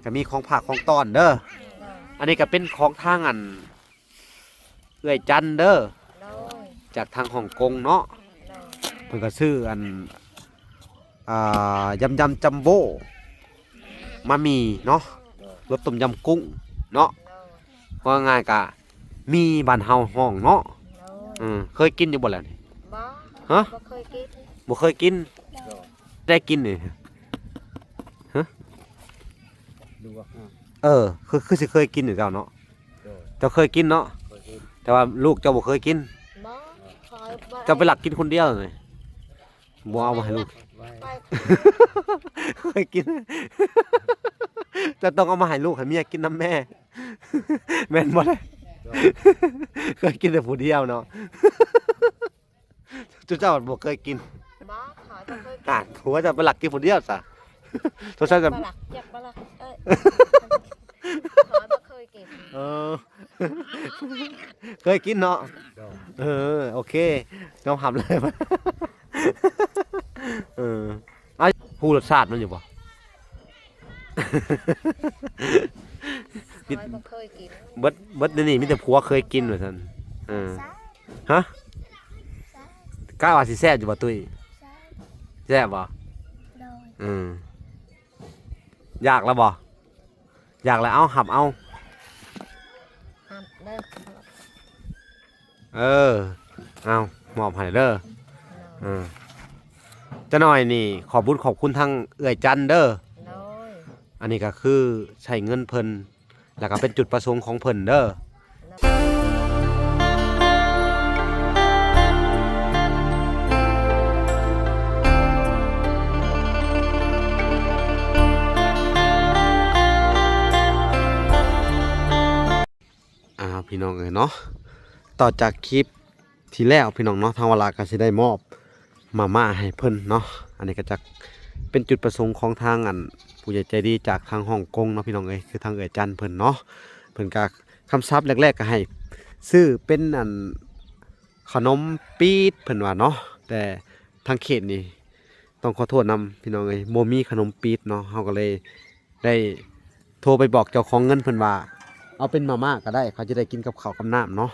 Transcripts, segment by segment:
ກໍມີຂອງຝາກຂອງຕ້ອນເດີ. ອັນນີ້ກໍເປັນຂອງທາງອັນເອື້ອຍຈັນເດີ ໂດຍ ຈາກທາງຮ່ອງກົງເນາະ. ໂດຍ ເພິ່ນກໍຊື້ອັນ ອ່າ ຢຳຢຳຈັມໂບ້ ມາໝີ່ເນາະ ໂດຍ ລົດຕົ້ມຢຳກຸ້ງເນາະ. ໂດຍ ເວົ້າງ່າຍໆ ກໍໝີ່ບ້ານເຮົາຮ້ອງເນາະ. ໂດຍ ເອີ ເຄີຍກິນຢູ່ບໍ່ລະນີ້? ບໍ່ ຮະ? ບໍ່ເຄີຍກິນ ບໍ່ເຄີຍກິນ. ໂດຍ ໄດ້ກິນນີ້ ຮະ? ເອີ ຄື ຄືຊິເຄີຍກິນຢູ່ເຈົ້າເນາະ. ໂດຍ ເຈົ້າເຄີຍກິນເນາະ? ເຄີຍກິນ ແຕ່ວ່າລູກເຈົ້າບໍ່ເຄີຍກິນ. ບໍ່ ຂ້ອຍບໍ່ ເຈົ້າໄປລັກກິນຄົນດຽວນີ້. ບໍ່ເອົາມາໃຫ້ລູກ ໄປ ເຄີຍກິນ. ເຈົ້າຕ້ອງເອົາມາໃຫ້ລູກໃຫ້ເມຍກິນນຳແມ່ ແມ່ນບໍ່ລະ? ໂດຍ ເຄີຍກິນແຕ່ຜູ້ດຽວເນາະ. ເຈົ້າ ເຈົ້າບໍ່ເຄີຍກິນ. ບໍ່ ຂ້ອຍບໍ່ເຄີຍກິນ. ອ່າ ຜົວເຈົ້າໄປລັກກິນຜູ້ດຽວຊະ. ສົງໄສຈະ ບໍ່ລັກ ຈັກບໍ່ລັກ ເອີຍ ຂ້ອຍບໍ່ເຄີຍກິນ. ເອີ ເຄີຍກິນເນາະ. ໂດຍ ເອີ ໂອເຄ ຍອມຮັບເລີຍ. ເອີ ເອົາ ຮູ້ລົດຊາດມັນຢູ່ບໍ່? ຂ້ອຍບໍ່ເຄີຍກິນ. ເບິດ ເບິດດຽວນີ້ມີແຕ່ຜົວເຄີຍກິນວ່າຊັ້ນ. ເອີ ຮະ? ກະວ່າຊິແຊບຢູ່ບໍ່ຕຸ້ຍ? ແຊບ ແຊບບໍ່? ໂດຍ ເອີ ຢາກແລ້ວບໍ່? ຢາກແລ້ວ ເອົາ ຮັບເອົາ. ຮັບເດີ. ເອີ ເອົາ ມອບໃຫ້ເດີ. ເອີ ຈັກໜ້ອຍນີ້ຂອບບຸນຂອບຄຸນທາງເອື້ອຍຈັນເດີ. ໂດຍ ອັນນີ້ກໍຄືໃຊ້ເງິນເພິ່ນ ແລ້ວກໍເປັນຈຸດປະສົງຂອງເພິ່ນເດີ. ອ້າວ ພີ່ນ້ອງເອີຍເນາະ ຕໍ່ຈາກຄລິບທີ່ແລ້ວ ພີ່ນ້ອງເນາະ ທາງວາລາກໍຊິໄດ້ມອບມາມ່າໃຫ້ເພິ່ນເນາະ. ອັນນີ້ກໍຈະເປັນຈຸດປະສົງຂອງທາງອັນຜູ້ໃຫຍ່ໃຈດີຈາກທາງຮ່ອງກົງເນາະ ພີ່ນ້ອງເອີຍ ຄືທາງເອື້ອຍຈັນເພິ່ນເນາະ. ເພິ່ນກໍ ຄຳສັບແລກໆກໍໃຫ້ຊື້ເປັນອັນຂະໜົມປີດເພິ່ນວ່າເນາະ ແຕ່ທາງເຂດນີ້ຕ້ອງຂໍໂທດນຳພີ່ນ້ອງເອີຍ ບໍ່ມີຂະໜົມປີດເນາະ. ເຮົາກໍເລີຍໄດ້ໂທໄປບອກເຈົ້າຂອງເງິນເພິ່ນວ່າ ເອົາເປັນມາມ່າກໍໄດ້ ເຂົາຈະໄດ້ກິນກັບເຂົ້າກັບນ້ຳເນາະ.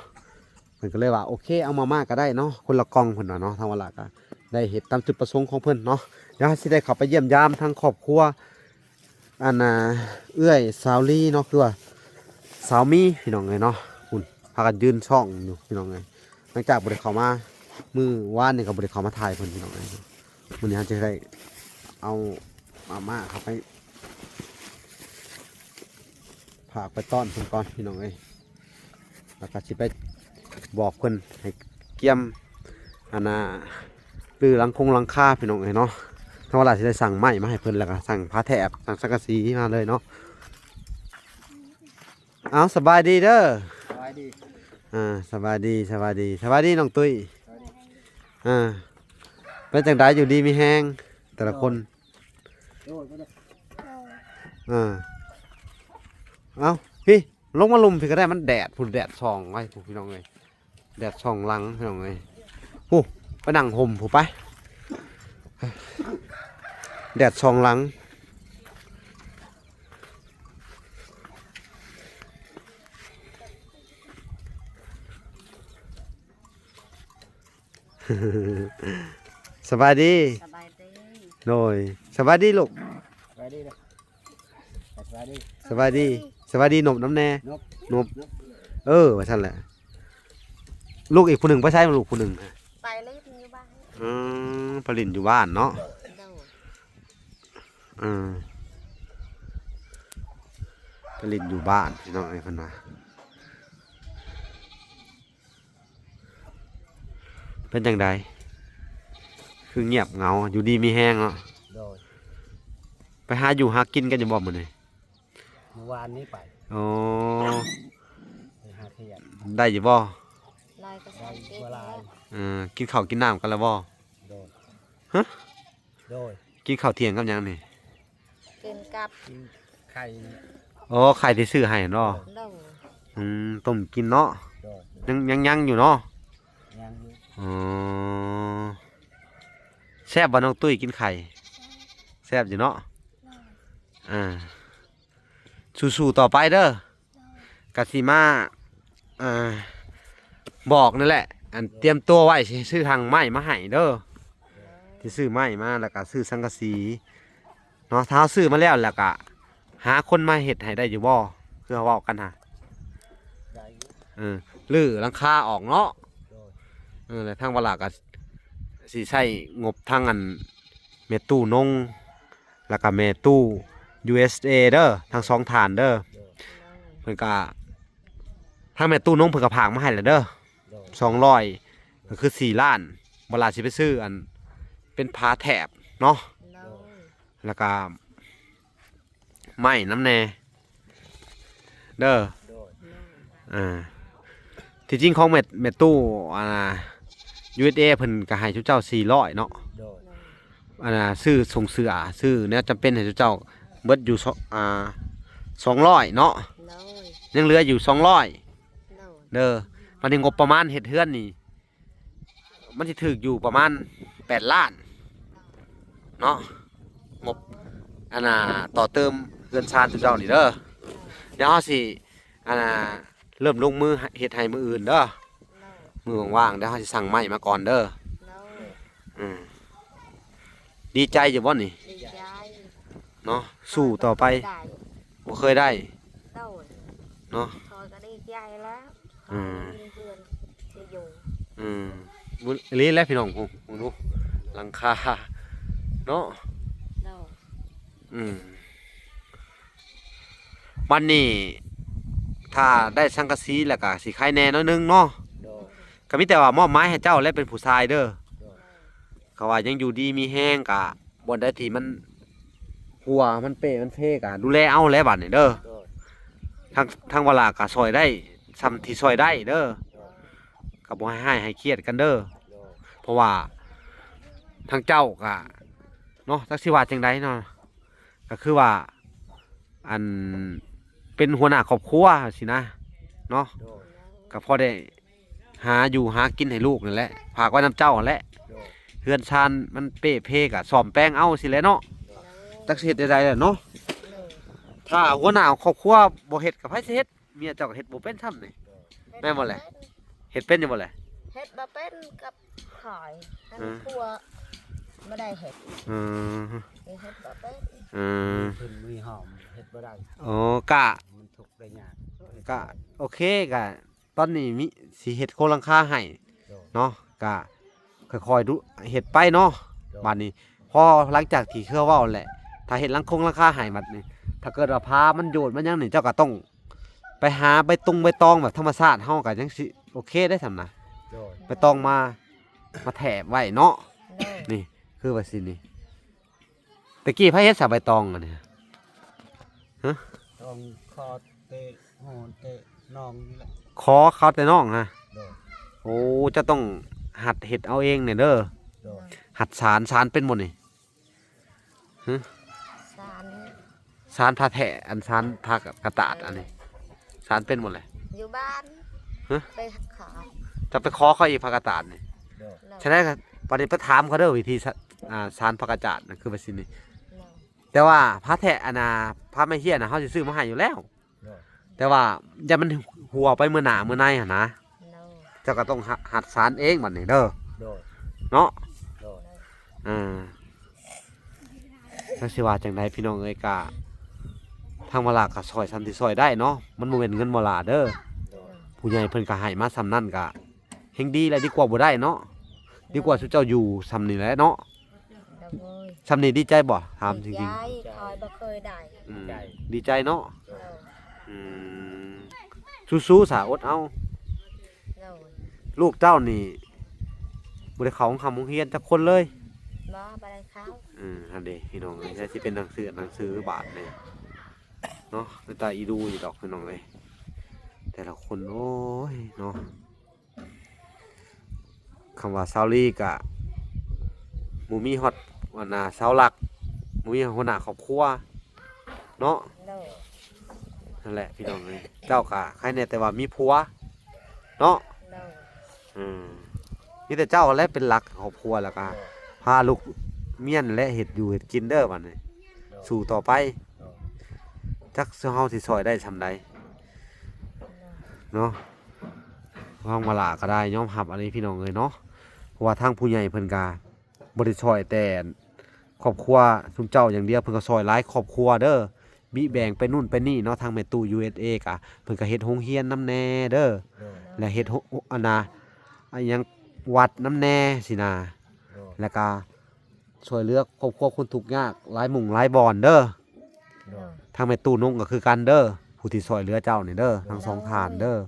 ເພິ່ນກໍເລີຍວ່າ ໂອເຄ ເອົາມາມ່າກໍໄດ້ເນາະ ຄົນລະກ່ອງເພິ່ນວ່າເນາະ. ທາງວາລາກໍໄດ້ເຮັດຕາມຈຸດປະສົງຂອງເພິ່ນເນາະ. ດຽວເຮົາຊິໄດ້ເຂົ້າໄປຢ້ຽມຢາມທາງຄອບຄົວ ອັນນ່າ ເອື້ອຍສາວລີເນາະ ຄືວ່າສາວມີ ພີ່ນ້ອງເອີຍເນາະ. ພຸ້ນ ພາກັນຢືນຊ່ອງຢູ່ ພີ່ນ້ອງເອີຍ ຫຼັງຈາກບໍ່ໄດ້ເຂົ້າມາ ມື້ວານນີ້ກໍບໍ່ໄດ້ເຂົ້າມາຖ່າຍເພິ່ນ ພີ່ນ້ອງເອີຍ. ມື້ນີ້ເຮົາຈະໄດ້ເອົາມາມ່າເຂົ້າໄປຝາກໄປຕ້ອນເພິ່ນກ່ອນ ພີ່ນ້ອງເອີຍ. ແລ້ວກໍຊິໄປບອກເພິ່ນໃຫ້ກຽມ ອັນນ່າ ຫຼື ຫຼັງຄົງຫຼັງຄາ ພີ່ນ້ອງເອີຍເນາະ. ທາງວາລາຊິໄດ້ສັ່ງໄມ້ມາໃຫ້ເພິ່ນ ແລ້ວກໍສັ່ງຜ້າແຖບ ສັ່ງສັງກະສີມາເລີຍເນາະ. ເອົາ ສະບາຍດີເດີ. ສະບາຍດີ. ອ່າ ສະບາຍດີ ສະບາຍດີ ສະບາຍດີນ້ອງຕຸ້ຍ. ສະບາຍດີ. ອ່າ ເປັນຈັ່ງໃດ ຢູ່ດີມີແຮງແຕ່ລະຄົນ? ໂດຍ ໂດຍ ໂດຍ. ອ່າ ເອົາ ພີ່ ລົງມາລຸ່ມພີ້ກໍໄດ້ ມັນແດດພຸ້ນ ແດດສ່ອງໄວ້ພຸ້ນ ພີ່ນ້ອງເອີຍ ແດດສ່ອງຫຼັງ ພີ່ນ້ອງເອີຍ. ພຸ້ນ ໄປນັ່ງຮົ່ມພຸ້ນໄປ ແດດສ່ອງຫຼັງ. ສະບາຍດີ. ສະບາຍດີ. ໂດຍ ສະບາຍດີລູກ. ສະບາຍດີເດີ. ສະບາຍດີ ສະບາຍດີ ສະບາຍດີນົບນຳແດ່. ນົບ ນົບ ນົບ ເອີ ວ່າຊັ້ນແຫຼະ. ລູກອີກຜູ້ໜຶ່ງໄປໃສ? ລູກຜູ້ໜຶ່ງ ໄປຫຼິ້ນຢູ່ບ້ານ. ອືມ ໄປຫຼິ້ນຢູ່ບ້ານເນາະ. ໂດຍ. ອືມ ໄປຫຼິ້ນຢູ່ບ້ານ ພີ່ນ້ອງເອີຍ ເພິ່ນວ່າ. ເປັນຈັ່ງໃດ ຄືງຽບເຫງົາ? ຢູ່ດີມີແຮງເນາະ. ໂດຍ. ໄປຫາຢູ່ຫາກິນກັນຢູ່ບໍ່ມື້ນີ້? ມື້ວານນີ້ໄປ. ອໍ ໄປຫາຂຽດ. ໄດ້ຢູ່ບໍ່? ໄດ້ກໍ ໄດ້ບໍ່ຫຼາຍ. ເອີ ກິນເຂົ້າກິນນ້ຳກັນແລ້ວບໍ່? ໂດຍ. ຮະ? ໂດຍ. ກິນເຂົ້າທ່ຽງກັບຫຍັງນີ້? ກິນກັບ ກິນໄຂ່ນີ້ແຫຼະ. ອໍ ໄຂ່ທີ່ຊື້ໃຫ້ເນາະ. ໂດຍ. ອືມ ຕົ້ມກິນເນາະ. ໂດຍ. ຍັງ ຍັງ ຍັງຢູ່ເນາະ? ຍັງຢູ່. ອໍ ແຊບບໍ່ນ້ອງຕຸ້ຍກິນໄຂ່? ແຊບຢູ່ເນາະ. ໂດຍ. ອ່າ ສູ້ໆຕໍ່ໄປເດີ. ກະຊິມາ ອ່າ ບອກນັ້ນແຫຼະ ອັນຕຽມຕົວໄວ້ ຊິຊື້ທັງໄມ້ມາໃຫ້ເດີ ຊິຊື້ໄມ້ມາ ແລ້ວກະຊື້ສັງກະສີເນາະ. ຖ້າເຮົາຊື້ມາແລ້ວ ແລ້ວກະຫາຄົນມາເຮັດໃຫ້ໄດ້ຢູ່ບໍ່? ຄືເຮົາເວົ້າກັນຫາ ໄດ້ຢູ່ ເອີ ຮື້ຫຼັງຄາອອກເນາະ. ໂດຍ ເອີ ແລ້ວທາງວາລາກະຊິໃຊ້ງົບທາງອັນແມ່ຕູ້ນົງ ແລ້ວກະແມ່ຕູ້ ຢູເອສເອ ເດີ ທັງສອງທ່ານເດີ. ໂດຍ ເພິ່ນກະ ທາງແມ່ຕູ້ນົງເພິ່ນກະຝາກມາໃຫ້ແລ້ວເດີ ໂດຍ ສອງຮ້ອຍ ກະຄືສີ່ລ້ານ. ວາລາຊິໄປຊື້ອັນເປັນຝາແຖບເນາະ ໂດຍ ແລ້ວກະໄມ້ນຳແດ່ເດີ. ໂດຍ ອ່າ ທີ່ຈິງຂອງແມ່ ແມ່ຕູ້ ອ່າ ຢູເອສເອ ເພິ່ນກະໃຫ້ຊຸມເຈົ້າສີ່ຮ້ອຍເນາະ. ໂດຍ ອັນນ່າ ຊື້ຖົງເສື້ອ ຊື້ແນວຈຳເປັນໃຫ້ເຈົ້າເບິດຢູ່ ສ- ອ່າ ສອງຮ້ອຍເນາະ. ໂດຍ ຍັງເຫຼືອຢູ່ສອງຮ້ອຍ. ໂດຍ ເດີ ບັດນີ້ງົບປະມານເຮັດເຮືອນນີ້ ມັນຊິຖືກຢູ່ປະມານແປດລ້ານເນາະ ງົບ ອັນນ່າ ຕໍ່ເຕີມເຮືອນຊານເຈົ້ານີ້ເດີ. ດຽວເຮົາຊິ ອັນນ່າ ເລີ່ມລົງມືເຮັດໃຫ້ມື້ອື່ນເດີ. ມື້ວ່າງໆ ດຽວເຮົາຊິສັ່ງໄມ້ມາກ່ອນເດີ. ໂດຍ ອືມ ດີໃຈຢູ່ບໍ່ນີ້? ດີໃຈເນາະ ສູ້ຕໍ່ໄປ. ໄດ້ ບໍ່ເຄີຍໄດ້. ໂດຍ ເນາະ ຂ້ອຍກໍດີໃຈແລ້ວ. ອືມ ເຮືອນຊິຢູ່. ອືມ ອີ່ຫຼີແຫຼະພີ່ນ້ອງ ເບິ່ງດູຫຼັງຄາເນາະ. ໂດຍ ອືມ ບັດນີ້ຖ້າໄດ້ສັງກະສີແລ້ວກະຊິໄຄແດ່ໜ້ອຍໜຶ່ງເນາະ. ໂດຍ ກະມີແຕ່ວ່າມອບໝາຍໃຫ້ເຈົ້າແຫຼະ ເປັນຜູ້ຊາຍເດີ. ໂດຍ ເຂົາວ່າຍັງຢູ່ດີມີແຮງ ກະບ່ອນໃດທີ່ມັນຮົ່ວ ມັນເປ້ ມັນເພ ກະດູແລເອົາແຫຼະບາດນີ້ເດີ. ໂດຍ ທາງ ທາງວາລາກະຊ່ອຍໄດ້ສ່ຳທີ່ຊ່ອຍໄດ້ເດີ. ໂດຍ ກະບໍ່ໃຫ້ຮ້າຍໃຫ້ຄຽດກັນເດີ. ໂດຍ ເພາະວ່າທາງເຈົ້າກະເນາະ ຈັກຊິວ່າຈັ່ງໃດເນາະ ກະຄືວ່າ ອັນ ເປັນຫົວໜ້າຄອບຄົວຊີ້ນະເນາະ. ໂດຍ ກະພໍໄດ້ຫາຢູ່ຫາກິນໃຫ້ລູກນັ້ນແຫຼະ ຝາກໄວ້ນຳເຈົ້າຫັ້ນແຫຼະ. ໂດຍ ເຮືອນຊານມັນເປ້ເພກະສ້ອມແປງເອົາຊີ້ແຫຼະເນາະ. ໂດຍ ຈັກຊິເຮັດແນວໃດແຫຼະເນາະ. ໂດຍ ຖ້າຫົວໜ້າຄອບຄົວບໍ່ເຮັດ ກະໃຜຊິເຮັດ? ເມຍເຈົ້າກະເຮັດບໍ່ເປັນຊ້ຳນີ້. ໂດຍ ແມ່ນບໍ່ແຫຼະ? ເຮັດເປັນຢູ່ບໍ່ແຫຼະ? ເຮັດບໍ່ເປັນກັບ ຂ້ອຍ ອັນ ເອີ ຜົວບໍ່ໄດ້ເຮັດ. ເອີ ໄດ້ເຮັດບໍ່ເປັນ. ເອີ ມີທຶນມີຫອມເຮັດບໍ່ໄດ້. ໂອ້ ກະ ມັນທຸກໄດ້ຍາກ. ກະໂອເຄ ກະຕອນນີ້ມີ ຊິເຮັດໂຄງຫຼັງຄາໃຫ້. ໂດຍ ເນາະ ກະຄ່ອຍໆດູເຮັດໄປເນາະ. ໂດຍ ບາດນີ້ພໍຫຼັງຈາກທີ່ເຄືອເວົ້າແຫຼະ ຖ້າເຮັດຫຼັງຄົງຫຼັງຄາໃຫ້ ບາດນີ້ຖ້າເກີດວ່າພາມັນໂຍດມັນຫຍັງນີ້ ເຈົ້າກະຕ້ອງ ໄປຫາໃບຕົງໃບຕອງແບບທຳມະຊາດ ເຮົາກະຍັງຊິໂອເຄໄດ້ຊ່ຳນະ. ໂດຍ ໃບຕອງມາ ມາແຖບໄວ້ເນາະ. ໂດຍ ນີ້ ຄືວ່າຊິນີ້ ແຕ່ກີ້ໃຜເຮັດສາໃບຕອງອັນນີ້? ຮະ? ຕອງຂໍແຕ່ ໂຫ ແຕ່ນ້ອງນີ້ແຫຼະ. ຂໍເຂົາແຕ່ນ້ອງຫະ? ໂດຍ ໂອ້ ເຈົ້າຕ້ອງຫັດເຮັດເອົາເອງແດ່ເດີ. ໂດຍ ຫັດສານ ສານເປັນບໍ່ນີ້? ຮະ? ສານ ສານຜ້າແທ້ ອັນສານຜ້າກະຕາດອັນນີ້ ສານເປັນໝົດແຫຼະ. ຢູ່ບ້ານ. ຮະ? ໄປຂໍ ຈະໄປຂໍເຂົາອີກຜ້າກະຕາດນີ້. ໂດຍ ສະນັ້ນກະ ບາດນີ້ໄປຖາມເຂົາເດີ ວິທີສະ ອ່າ ສານຜ້າກະຕາດນະ ຄືວ່າຊິນີ້. ໂດຍ ແຕ່ວ່າຜ້າແທ້ ອັນນ່າ ຜ້າໄມ້ເຮຍນະ ເຮົາຊິຊື້ມາໃຫ້ຢູ່ແລ້ວ. ໂດຍ ແຕ່ວ່າຢ່າມັນຮົ່ວໄປມື້ໜ້າມື້ໃນຫັ້ນນະ. ໂດຍ ເຈົ້າກະຕ້ອງ ຫ- ຫັດສານເອງບັດນີ້ເດີ. ໂດຍ ເນາະ. ໂດຍ ເອີ ຈັກຊິວ່າຈັ່ງໃດພີ່ນ້ອງເອີຍ ກະທາງວາລາກະຊ່ອຍສ່ຳທີ່ຊ່ອຍໄດ້ເນາະ ມັນບໍ່ແມ່ນເງິນວາລາເດີ. ໂດຍ ຜູ້ໃຫຍ່ເພິ່ນກະໃຫ້ມາສ່ຳນັ້ນກະແຮ່ງດີແຫຼະ ດີກວ່າບໍ່ໄດ້ເນາະ ດີກວ່າຊຸມເຈົ້າຢູ່ສ່ຳນີ້ແຫຼະເນາະ. ໂດຍ ສ່ຳນີ້ດີໃຈບໍ່? ຖາມຈິງໆ. ດີໃຈ ຂ້ອຍບໍ່ເຄີຍໄດ້. ອືມ ໃຈ ດີໃຈເນາະ. ໂດຍ ອືມ ສູ້ໆສາ ອົດເອົາ. ໂດຍ ລູກເຈົ້ານີ້ບໍ່ໄດ້ເຂົ້າໂຮງຮ່ຳໂຮງຮຽນຈັກຄົນເລີຍ? ບໍ່ ບໍ່ໄດ້ເຂົ້າ. ເອີ ຫັ້ນເດພີ່ນ້ອງເອີຍ ຊິເປັນໜັງສື ໜັງສືບາດນີ້ເນາະ ເປັນຕາອີດູຢູ່ດອກພີ່ນ້ອງເອີຍ ແຕ່ລະຄົນ ໂອ້ຍເນາະ. ຄຳວ່າຊາວລີກະບໍ່ມີຮອດ ອັນນ່າ ເສົາຫຼັກ ບໍ່ມີຫົວໜ້າຄອບຄົວເນາະ. ໂດຍ ນັ້ນແຫຼະພີ່ນ້ອງເອີຍ ເຈົ້າກະໃຄແດ່ແຕ່ວ່າມີຜົວເນາະ. ໂດຍ ເອີ ມີແຕ່ເຈົ້າແຫຼະເປັນຫຼັກຄອບຄົວ ແລ້ວກະ ໂດຍ ພາລູກເມຍນັ້ນແຫຼະເຮັດຢູ່ເຮັດກິນເດີ ບາດນີ້. ໂດຍ ສູ້ຕໍ່ໄປ. ໂດຍ ຈັກເຮົາຊິຊ່ອຍໄດ້ສ່ຳໃດເນາະ. ທາງວາລາກໍໄດ້ຍອມຮັບອັນນີ້ພີ່ນ້ອງເອີຍເນາະ ເພາະວ່າທາງຜູ້ໃຫຍ່ເພິ່ນກໍບໍ່ໄດ້ຊ່ອຍແຕ່ຄອບຄົວຊຸມເຈົ້າຢ່າງດຽວ ເພິ່ນກໍຊ່ອຍຫຼາຍຄອບຄົວເດີ ບິແບ່ງໄປນູ້ນໄປນີ້ເນາະ. ທາງແມ່ຕູ້ ຢູເອສເອ ກໍເພິ່ນກໍເຮັດໂຮງຮຽນນຳແດ່ເດີ ໂດຍ ແລະເຮັດໂຮ ອັນນະ ອັນຫຍັງ ວັດນຳແດ່ຊີ້ນະ ໂດຍ ແລ້ວກໍ ຊ່ວຍເຫຼືອຄອບຄົວຄົນທຸກຍາກຫຼາຍໝ່ອງຫຼາຍບ່ອນເດີ. ໂດຍ ທາງແມ່ຕູ້ນົງກໍຄືກັນເດີ ຜູ້ທີ່ຊ່ວຍເຫຼືອເຈົ້ານີ້ເດີ ທັງສອງທ່ານເດີ. ໂດຍ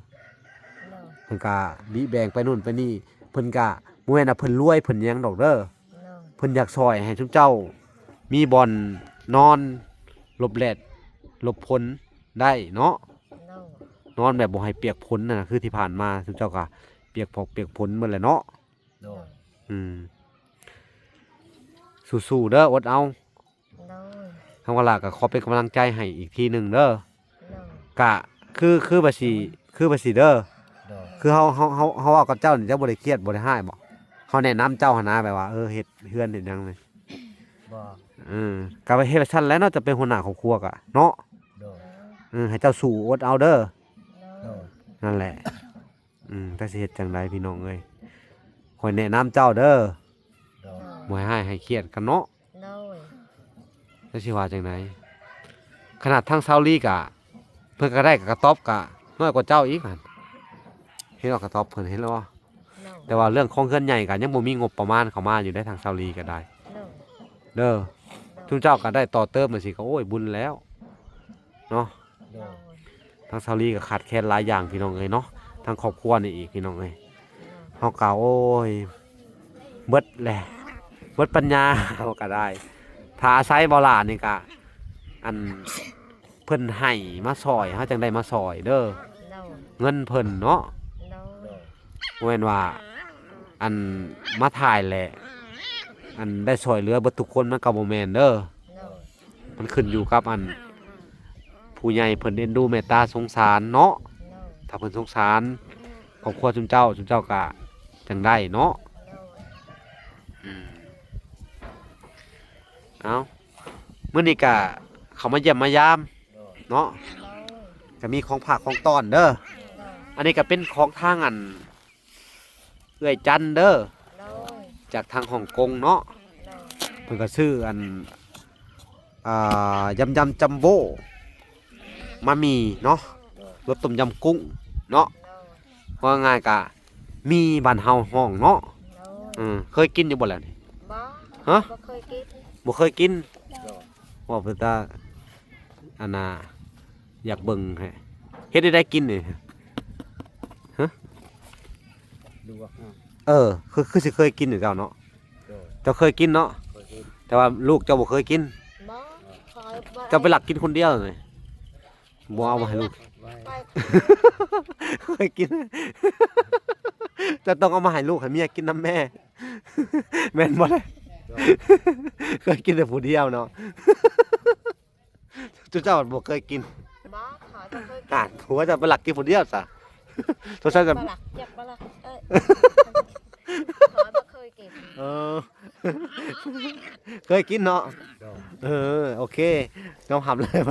ເພິ່ນກະບິແບ່ງໄປນູ້ນໄປນີ້ ເພິ່ນກະບໍ່ແມ່ນວ່າເພິ່ນລວຍເພິ່ນຫຍັງດອກເດີ. ໂດຍ ເພິ່ນຢາກຊ່ອຍໃຫ້ຊຸມເຈົ້າມີບ່ອນນອນ ຫຼົບແດດຫຼົບຝົນໄດ້ເນາະ. ໂດຍ ນອນແບບບໍ່ໃຫ້ປຽກຝົນນະ ຄືທີ່ຜ່ານມາຊຸມເຈົ້າກະປຽກຜອກປຽກຝົນໝົດແຫຼະເນາະ. ໂດຍ ອືມ ສູ້ໆເດີ ອົດເອົາ. ໂດຍ ທາງວາລາກໍຂໍເປັນກຳລັງໃຈໃຫ້ອີກທີໜຶ່ງເດີ. ໂດຍ ກະຄື ຄືວ່າຊິ ຄືວ່າຊິເດີ. ໂດຍ ຄືເຮົາ ເຮົາ ເຮົາ ເຮົາເວົ້າກັບເຈົ້ານີ້ ເຈົ້າບໍ່ໄດ້ຄຽດບໍ່ໄດ້ຮ້າຍບໍ? ເຮົາແນະນຳເຈົ້າຫັ້ນນະ ແບບວ່າ ເອີ ເຮັດເຮືອນເຮັດຫຍັງນີ້. ບໍ່ ເອີ ກະເຮັດວ່າຊັ້ນແຫຼະເນາະ ເຈົ້າເປັນຫົວໜ້າຄອບຄົວກະເນາະ. ໂດຍ ເອີ ໃຫ້ເຈົ້າສູ້ອົດເອົາເດີ. ໂດຍ ນັ້ນແຫຼະ. ອືມ ຈັກຊິເຮັດຈັ່ງໃດພີ່ນ້ອງເອີຍ ຂ້ອຍແນະນຳເຈົ້າເດີ. ໂດຍ ບໍ່ໃຫ້ຮ້າຍໃຫ້ຄຽດກັນເນາະ. ໂດຍ ຈັກຊິວ່າຈັ່ງໃດ ຂະໜາດທາງຊາວລີກະ ເພິ່ນກໍໄດ້ກະກະຕອບກະນ້ອຍກວ່າເຈົ້າອີກຫັ້ນ ເຫັນບໍ່ ກະຕອບເພິ່ນເຫັນແລ້ວບໍ່? ໂດຍ ແຕ່ວ່າເລື່ອງຂອງເຮືອນໃຫຍ່ກະຍັງບໍ່ມີງົບປະມານເຂົ້າມາຢູ່ໄດ໋ ທາງຊາວລີກໍໄດ້. ໂດຍ ເດີ ໂດຍ ຊຸມເຈົ້າກໍໄດ້ຕໍ່ເຕີມຈັ່ງຊີ້ກໍ ໂອ້ຍ ບຸນແລ້ວເນາະ. ໂດຍ ໂດຍ ທາງຊາວລີກໍຂາດແຄນຫຼາຍຢ່າງພີ່ນ້ອງເອີຍເນາະ ທາງຄອບຄົວນີ້ອີກພີ່ນ້ອງເອີຍ. ໂດຍ ເຮົາກໍ ໂອ້ຍ ເບິດແຫຼະ ເບິດປັນຍາເຮົາກໍໄດ້ ຖ້າອາໄສບໍ່ຫຼ້ານີ້ກໍ ອັນ ເພິ່ນໃຫ້ມາຊ່ອຍ ເຮົາຈັ່ງໄດ້ມາຊ່ອຍເດີ. ໂດຍ ເງິນເພິ່ນເນາະ. ໂດຍ ໂດຍ ບໍ່ແມ່ນວ່າ ອັນ ມາຖ່າຍແຫຼະ ອັນ ໄດ້ຊ່ອຍເຫຼືອເບິດທຸກຄົນ ມັນກໍບໍ່ແມ່ນເດີ. ໂດຍ ມັນຂຶ້ນຢູ່ກັບ ອັນ ຜູ້ໃຫຍ່ເພິ່ນເອັນດູເມດຕາສົງສານເນາະ. ໂດຍ ຖ້າເພິ່ນສົງສານຄອບຄົວຊຸມເຈົ້າ ຊຸມເຈົ້າກະຈັ່ງໄດ້ເນາະ. ໂດຍ ອືມ ເອົາ ມື້ນີ້ກະເຂົ້າມາຢ້ຽມມາຢາມເນາະ. ໂດຍ ກະມີຂອງຝາກຂອງຕ້ອນເດີ. ໂດຍ ອັນນີ້ກະເປັນຂອງທາງ ອັນ ເອື້ອຍຈັນເດີ. ໂດຍ ຈາກທາງຮົງກົງເນາະ. ໂດຍ ເພິ່ນກະຊື້ ອັນ ອ່າ ຢຳຢຳຈັມໂບ້ ມາມີເນາະ. ໂດຍ ລົດຕົ້ມຢຳກຸ້ງເນາະ. ໂດຍ ເວົ້າງ່າຍກະມີບ້ານເຮົາຮ້ອງເນາະ. ໂດຍ ເອີ ເຄີຍກິນຢູ່ບໍ່ແລ້ວນີ້? ບໍ່ ຮະ? ບໍ່ເຄີຍກິນ ບໍ່ເຄີຍກິນ. ໂດຍ ເວົ້າເປັນຕາ ອັນນ່າ ຢາກເບິ່ງແຮະ ເຮັດແນວໃດກິນນີ້? ຮະ? ລວກເນາະ. ເອີ ຄື ຄືຊິເຄີຍກິນຢູ່ເຈົ້າເນາະ. ໂດຍ ເຈົ້າເຄີຍກິນເນາະ? ເຄີຍກິນ ແຕ່ວ່າລູກເຈົ້າບໍ່ເຄີຍກິນ. ບໍ່ ຂ້ອຍບໍ່ ເຈົ້າໄປລັກກິນຄົນດຽວນີ້ ບໍ່ເອົາມາໃຫ້ລູກ. ໄວ້ ໄປ ເຄີຍກິນ ເຈົ້າຕ້ອງເອົາມາໃຫ້ລູກໃຫ້ເມຍກິນນຳແມ່ ແມ່ນບໍ່ລະ? ໂດຍ ເຄີຍກິນແຕ່ຜູ້ດຽວເນາະ. ຈຸເຈົ້າບໍ່ເຄີຍກິນ. ບໍ່ ຂ້ອຍບໍ່ເຄີຍກິນ. ອ່າ ຜົວເຈົ້າໄປລັກກິນຜູ້ດຽວຊະ. ສົງໄສຈະ ບໍ່ລັກ ຢາກບໍ່ລັກ ເອີ ຂ້ອຍບໍ່ເຄີຍກິນ. ເອີ ເຄີຍກິນເນາະ. ໂດຍ ເອີ ໂອເຄ ຍອມຮັບເລີຍ.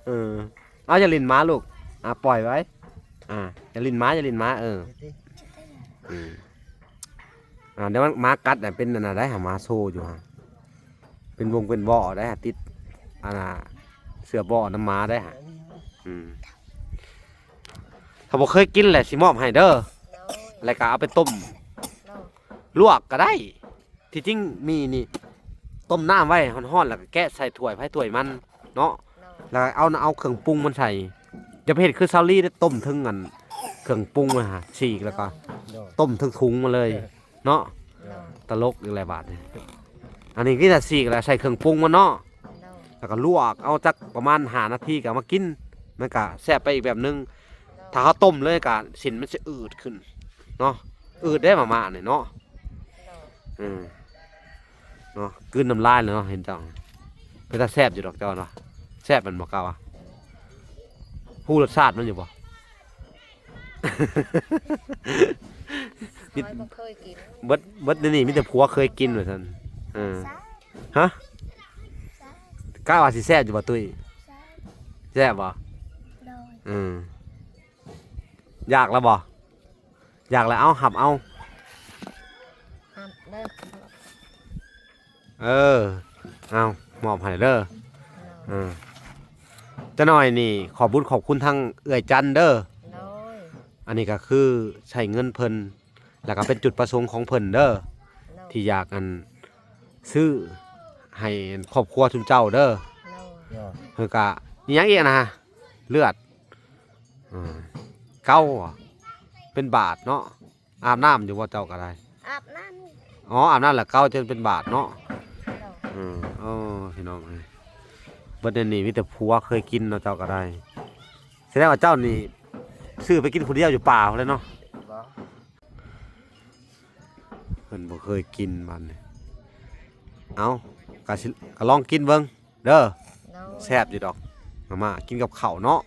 ເອີ ເອົາ ຢ່າຫຼິ້ນໝາລູກ ອ່າ ປ່ອຍໄວ້ ອ່າ ຢ່າຫຼິ້ນໝາ ຢ່າຫຼິ້ນໝາ ເອີ ເຮັດຕິ ອືມ ອ່າ ດຽວມັນໝາກັດນະ ເປັນອັນນັ້ນໄດ໋ຫາ ໝາໂຊຢູ່ຫາ ເປັນວົງເປັນວໍໄດ໋ຫາ ຕິດອັນນ່າ ເສື້ອເບາະນຳໝາໄດ໋ຫາ. ອືມ ຖ້າບໍ່ເຄີຍກິນແຫຼະ ຊິມອບໃຫ້ເດີ ແລ້ວກໍເອົາໄປຕົ້ມ ລວກກໍໄດ້. ທີ່ຈິງໝີ່ນີ້ຕົ້ມນ້ຳໄວ້ຮ້ອນໆ ແລ້ວກໍແກະໃສ່ຖ້ວຍໃຜຖ້ວຍມັນເນາະ ແລ້ວເອົາ ເອົາເຄື່ອງປຸງມັນໃສ່. ຢ່າໄປເຮັດຄືຊາວລີເດ້ ຕົ້ມເຖິງອັນເຄື່ອງປຸງໄວ້ຫາ ສີກແລ້ວກໍ ໂດຍ ຕົ້ມເຖິງຖົງມາເລີຍ ໂດຍ ເນາະ. ໂດຍ ຕະຫຼົກອີກແລ້ວບາດນີ້. ອັນນີ້ກໍຈະສີກແລ້ວໃສ່ເຄື່ອງປຸງມັນເນາະ ໂດຍ ແລ້ວກໍລວກເອົາຈັກປະມານຫ້ານາທີກໍເອົາມາກິນ ມັນກໍແຊບໄປອີກແບບໜຶ່ງ. ໂດຍ ຖ້າເຮົາຕົ້ມເລີຍກໍ ຊີ້ນມັນຊິອືດຂຶ້ນເນາະ ອືດເດ້ ມາມ່ານີ້ເນາະ. ເອີ ເນາະ ກືນນ້ຳລາຍເລີຍເນາະ ເຫັນເຈົ້າ ເປັນຕາແຊບຢູ່ດອກເຈົ້າເນາະ. ແຊບແມ່ນບໍ່ ກ້າວະ? ຮູ້ລົດຊາດມັນຢູ່ບໍ່? ມີ ຂ້ອຍບໍ່ເຄີຍກິນ. ເບິດ ເບິດໃນນີ້ມີແຕ່ຜົວເຄີຍກິນວ່າຊັ້ນ. ເອີ ຮະ? ກະວ່າຊິແຊບຢູ່ບໍ່ຕຸ້ຍ? ແຊບ ແຊບບໍ່? ໂດຍ ອືມ ຢາກແລ້ວບໍ່? ຢາກແລ້ວ ເອົາ ຮັບເອົາ ຮັບເດີ ເອີ ເອົາ ມອບໃຫ້ເດີ ໂດຍ ເອີ ຈະໜ້ອຍນີ້ ຂອບບຸນຂອບຄຸນທາງເອື້ອຍຈັນເດີ ໂດຍ ອັນນີ້ກະຄືໃຊ້ເງິນເພິ່ນ ແລ້ວກະເປັນຈຸດປະສົງຂອງເພິ່ນເດີ ໂດຍ ທີ່ຢາກ ອັນ ຊື້ໃຫ້ຄອບຄົວຊຸມເຈົ້າເດີ ໂດຍ ໂດຍ ເພິ່ນກະ ອີຫຍັງອີກນະ ເລືອດ ເອີ ເກົາ ເປັນບາດເນາະ ອາບນ້ຳຢູ່ບໍ່ເຈົ້າກະໄດ້? ອາບນ້ຳ ອໍ ອາບນ້ຳແລ້ວເກົາຈົນເປັນບາດເນາະ ໂດຍ ເອີ ໂອ້ ພີ່ນ້ອງເອີຍ ເບິດອັນນີ້ມີແຕ່ຜົວເຄີຍກິນເນາະ ເຈົ້າກະໄດ້ ສະແດງວ່າເຈົ້ານີ້ຊື້ໄປກິນຜູ້ດຽວຢູ່ປ່າພຸ້ນແຫຼະເນາະ ບໍ່ ເພິ່ນບໍ່ເຄີຍກິນບາດນີ້ ເອົາ ກະຊິ ກະລອງກິນເບິ່ງເດີ ໂດຍ ແຊບຢູ່ດອກ ມາມ່າກິນກັບເຂົ້າເນາະ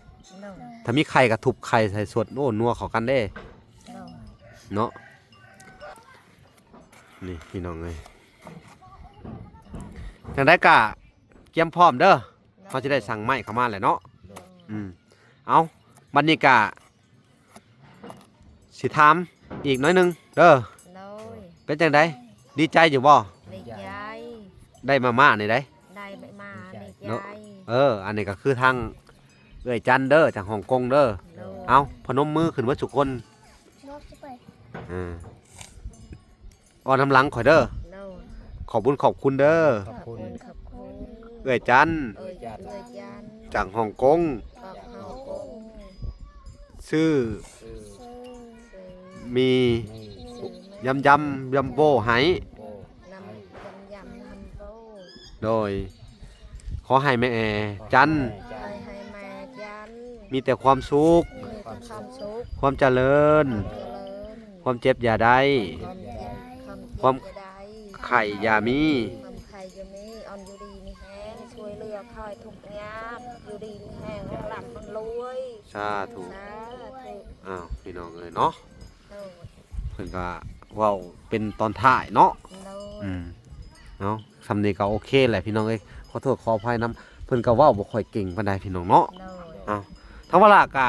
ໂດຍ ຖ້າມີໄຂ່ກະທຸບໄຂ່ໃສ່ສົດ ໂອ້ ນົວເຂົ້າກັນເດ້ ໂດຍ ເນາະ ນີ້ພີ່ນ້ອງເອີຍ ຈັ່ງໃດກະກຽມພ້ອມເດີ ໂດຍ ເຮົາຊິໄດ້ສັ່ງໄມ້ເຂົ້າມາແຫຼະເນາະ ໂດຍ ອືມ ເອົາ ບັດນີ້ກະ ຊິຖາມອີກໜ້ອຍໜຶ່ງເດີ ໂດຍ ເປັນຈັ່ງໃດ ດີໃຈຢູ່ບໍ່? ດີໃຈ ໄດ້ມາມ່ານີ້ໃດ໋ ໄດ້ມາມ່າ ດີໃຈ ດີໃຈ ເນາະ ເອີ ອັນນີ້ກະຄືທາງເອື້ອຍຈັນເດີ ຈາກຮົງກົງເດີ ໂດຍ ເອົາ ພະນົມມືຂຶ້ນເບິດທຸກຄົນ ເອີ ອ້ອນນຳຫຼັງຂ້ອຍເດີ ໂດຍ ຂອບບຸນຂອບຄຸນເດີ ຂອບຄຸນ ຂອບຄຸນ ເອື້ອຍຈັນ ເອື້ອຍຈັນ ຈາກຮົງກົງ ຈາກຮົງກົງ ຊື້ ຊື້ ມີ ມີ ຍຳຢຳຢຳໂບ້ໃຫ້ ໂອ້ ນຳ ຍຳຢຳຢຳໂບ້ ໂດຍ ຂໍໃຫ້ແມ່ຈັນ ຂໍໃຫ້ແມ່ຈັນ ມີແຕ່ຄວາມສຸກ ມີແຕ່ຄວາມສຸກ ຄວາມຈະເລີນ ຄວາມຈະເລີນ ຄວາມເຈັບຢ່າໄດ້ ຄວາມເຈັບ ຄວາມເຈັບຢ່າໄດ້ ຄວາມໄຂ້ຢ່າມີ ຄວາມໄຂ້ຢ່າມີ ອັນຢູ່ດີມີແຮງ ຊ່ວຍເຫຼືອໃຜທຸກຍາກ ຢູ່ດີມີແຮງ ຮ່ຳລວຍ ສາທຸ ສາທຸ ອ້າວ ພີ່ນ້ອງເອີຍເນາະ ໂດຍ ເພິ່ນກະເວົ້າເປັນຕອນທ້າຍເນາະ ໂດຍ ອືມ ເອົາ ສ່ຳນີ້ກະໂອເຄແຫຼະພີ່ນ້ອງເອີຍ ຂໍໂທດຂໍອະໄພນຳ ເພິ່ນກະເວົ້າບໍ່ຄ່ອຍເກັ່ງປານໃດພີ່ນ້ອງເນາະ ໂດຍ ເອົາ ທາງວາລາກະ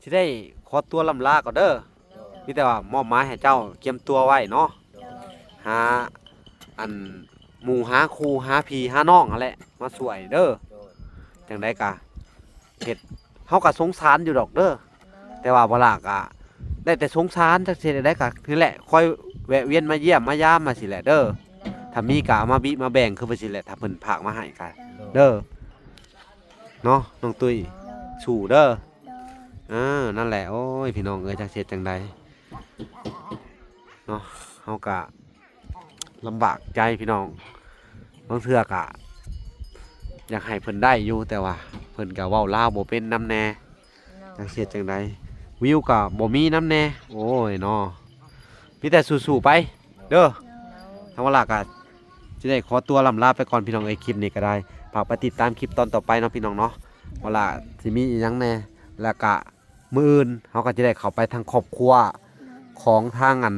ຊິໄດ້ຂໍຕົວລ່ຳລາກ່ອນເດີ ໂດຍ ມີແຕ່ວ່າມອບໝາຍໃຫ້ເຈົ້າກຽມຕົວໄວ້ເນາະ ໂດຍ ຫາ ອັນ ໝູ່ຫາຄູ່ ຫາພີ່ຫານ້ອງຫັ້ນແຫຼະ ມາຊ່ວຍເດີ ໂດຍ ຈັ່ງໃດກະເຮັດ ເຮົາກະສົງສານຢູ່ດອກເດີ ແຕ່ວ່າບໍ່ຫຼ້າກະໄດ້ແຕ່ສົງສານ ຈັກຊິເຮັດແນວໃດກະນີ້ແຫຼະ ຄອຍແວະວຽນມາຢ້ຽມມາຢາມມາຊີ້ແຫຼະເດີ ຖ້າມີກະເອົາມາບິມາແບ່ງຄືວ່າຊີ້ແຫຼະ ຖ້າເພິ່ນຝາກມາໃຫ້ກະເດີ ເນາະ ນ້ອງຕຸ້ຍ ສູ້ເດີ ເອີ ນັ້ນແຫຼະ ໂອ້ຍ ພີ່ນ້ອງເອີຍ ຈັກຊິເຮັດຈັ່ງໃດເນາະ ເຮົາກະ ລຳບາກໃຈພີ່ນ້ອງ ບາງເທື່ອກະຢາກໃຫ້ເພິ່ນໄດ້ຢູ່ ແຕ່ວ່າເພິ່ນກະເວົ້າລາວບໍ່ເປັນນຳແດ່ ຈັກຊິເຮັດຈັ່ງໃດ ວິວກະບໍ່ມີນຳແດ່ ໂອ້ຍເນາະ ມີແຕ່ສູ້ໆໄປເດີ ທາງວາລາກະຊິໄດ້ຂໍຕົວລ່ຳລາໄປກ່ອນພີ່ນ້ອງເອີຍ ຄລິບນີ້ກະໄດ້ ຝາກໄປຕິດຕາມຄລິບຕອນຕໍ່ໄປເນາະພີ່ນ້ອງເນາະ ວ່າລະຊິມີອີ່ຫຍັງແດ່ ແລ້ວກະ ມື້ອື່ນເຮົາກໍຈະໄດ້ເຂົ້າໄປທາງຄອບຄົວຂອງທາງອັນ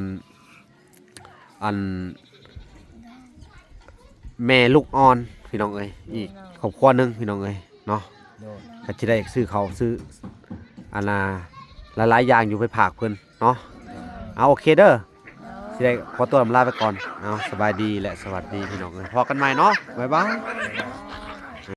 ອັນ ແມ່ລູກອ່ອນພີ່ນ້ອງເອີຍ ອີກຄອບຄົວໜຶ່ງພີ່ນ້ອງເອີຍເນາະ ໂດຍ ກໍຈະໄດ້ຊື້ເຂົ້າຊື້ອັນນ່າ ຫຼາຍໆຢ່າງຢູ່ໄປຝາກເພິ່ນເນາະ ເອົາ ໂອເຄເດີ ຊິໄດ້ຂໍຕົວລຳລາໄປກ່ອນ ເອົາ ສະບາຍດີ ແລະ ສະຫວັດດີພີ່ນ້ອງເອີຍ ພໍ້ກັນໃໝ່ເນາະ ບາຍບາຍ.